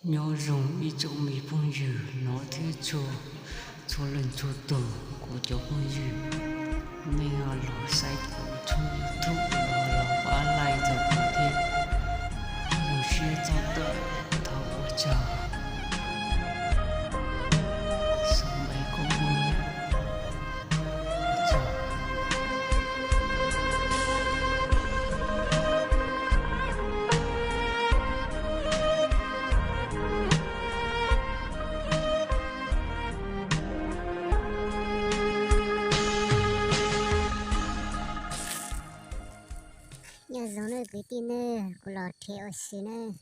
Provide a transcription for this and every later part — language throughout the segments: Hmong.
Nyob zoo ib tsoom me phooj ywg no thiab txhua, txhua leej txhua tus, kuv cov phooj ywg, nej ho los saib kuv tshooj YouTube no los pab like rau kuv thiab. Zoo siab txog tawm, thov ua tsaug. Xaum npais koob hmoov na. Ua tsaug. Nyob zoo nawb kwv tij nawb, kuv los rhiav ua si nawb.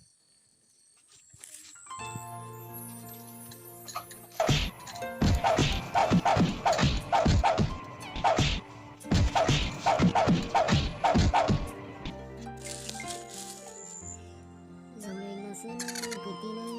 Zoo li no xwb kwv tij nawb.